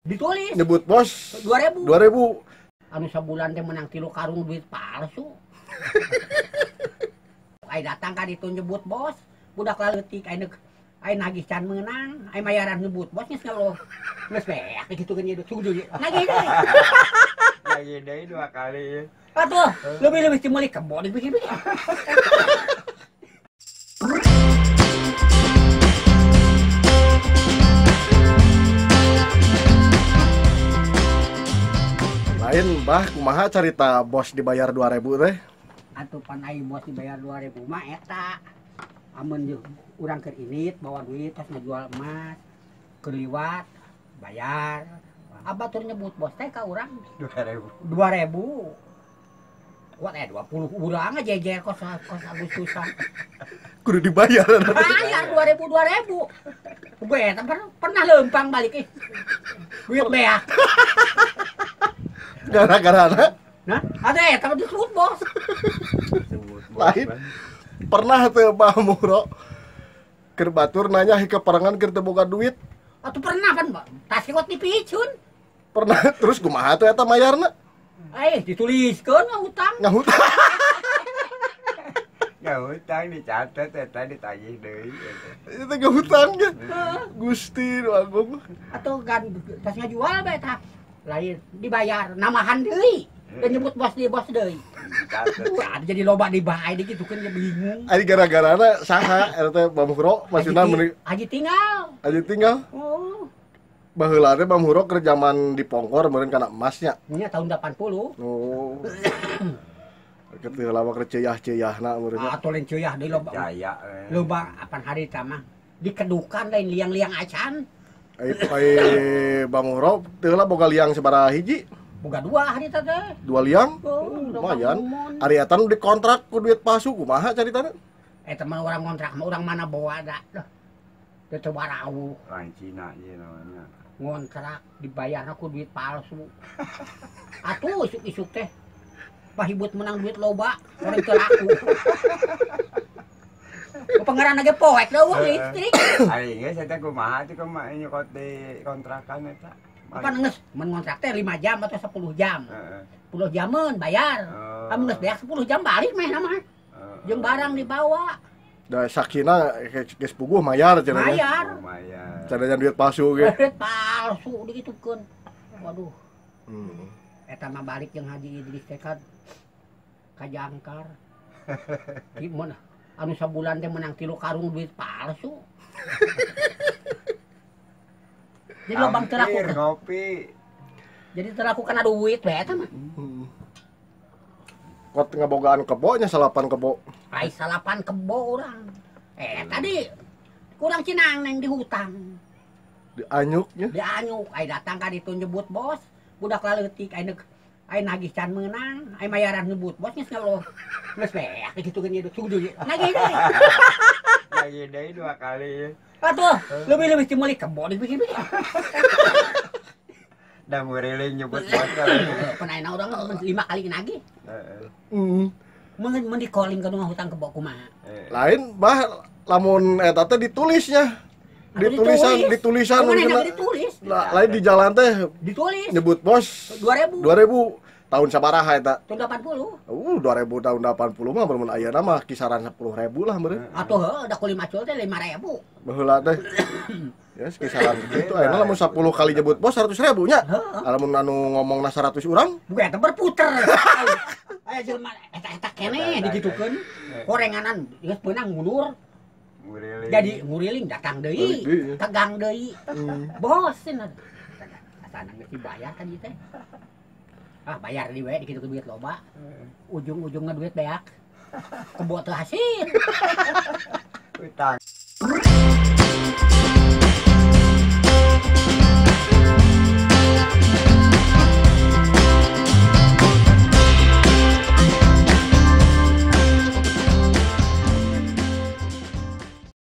Ditulis. Nyebut bos 2000. 2000. Anu sabulan teh menang 3 karung duit palsu. Ai datang ka ditu nyebut bos, budak leutik ai ai nagih can meunang, ai mayaran nyebut bos geus ngeluh. Geus beak kitu kan ieu sugdu. Nagih deui. Nagih deui 2 kali. Atuh, lebih-lebih ti meuli kebo dipikir-pikir. Lain bah kumaha carita bos dibayar 2000 teh? Atuh pan ai bos dibayar 2000 mah eta. Amun urang keur init bawa duit terus ngajual emas, keur liwat bayar. Abah tur nyebut bos teh ka urang 2000. 2000. Wah, 20 urang jejer kos kos Agustusan. Kudu dibayar. Bayar 2000 2000. Gue eta pernah lempang balik ih. Duit beak. Gara-gara nah, ada eta mah disebut bos. Lain pernah teu Bah Muhro keur batur nanya hikeparengan keur teu boga duit. Atuh pernah kan, Pak. Tas kot dipicun. Pernah terus kumaha tuh eta mayarna? Dituliskeun ngahutang. Ngahutang. Ngahutang dicatat eta ditagih deui. Eta ngahutangnya. Gusti nu agung. Atuh kan tas ngajual bae tah. Lain dibayar namahan deui. Dan nyebut bos di bos deui. Wah, jadi loba dibae di kitu kan bingung. Ari gara-garana saha eta teh Bah Muhro maksudna meuni Haji tinggal. Haji tinggal. Oh. Baheula teh Bah Muhro keur zaman di Pongkor meureun kana emasnya. Nya tahun 80. Oh. Keur teu lama keur ceuyah-ceuyahna meureun. Atuh lain ceuyah deui loba. Jaya. Loba apan hari tah mah dikedukan lain liang-liang acan. Ai Bah Muhro teu lah boga liang sabaraha hiji? Boga 2 hari teh. 2 liang? Oh, lumayan. Ari eta nu dikontrak ku duit palsu kumaha caritana? Eta mah urang ngontrak mah urang mana bawa da. Teu teu barauh. Orang Cina ieu namanya. Ngontrak dibayarna ku duit palsu. Atuh isuk-isuk teh pahibut menang duit loba, orang teu laku. Pangeran ge poek leuweuh listrik. Ari geus eta kumaha teh kumaha nyokot di kontrakan eta? Apa geus mun ngontrak teh 5 jam atau 10 jam. 10 jameun bayar. Amun geus beak 10 jam balik meh mah. Jeung barang dibawa. Da sakina geus puguh mayar cenah. Mayar. Cenah duit palsu ge. Duit palsu digitukeun. Waduh. Eta mah balik jeung Haji Idris teh ka Jangkar. Di mun anu sabulan teh menang 3 karung duit palsu. Jadi lobang teu laku ngopi. Jadi teu laku kana duit bae eta mah. Kot ngabogaan kebo nya 8 kebo. Ai 8 kebo urang. Tadi kurang cinang neng di hutang. Dianyuk nya. Dianyuk, ai datang ka ditu nyebut bos, budak leutik ai ai nagih can meunang, ai mayaran nyebut bos geus ngeluh. Geus beak kitu kan ieu sugdu. Nagih deui. Nagih deui 2 kali. Atuh, lebih-lebih ti meuli kebo dipikir-pikir. Da muriling nyebut bos. Penaina urang 5 kali nagih. Heeh. Mun di calling ka nu hutang kebo kumaha? Lain bah lamun eta teh ditulisnya. Ditulisan, ditulisan ditulis. Lain di jalan teh ditulis. Nyebut bos 2000. 2000. Tahun sabaraha eta? Tahun 80. 2000 tahun 80 mah mun ayeuna mah kisaran 10.000 lah meureun. Atuh heuh da ku 5 cul teh 5.000. Baheula teh. Ya kisaran kitu ayeuna lamun 10 kali nyebut bos 100.000 nya. Lamun anu ngomongna 100 urang, bukan eta berputer. Aya jelema eta-eta keneh digitukeun. Korenganan geus beunang mundur. Jadi nguriling datang deui, tegang deui. Bos cenah. Asana geus dibayar kan ieu teh. Ah bayar di we dikitu duit loba. Ujung-ujungna duit beak. Kebo teu hasil. Utang.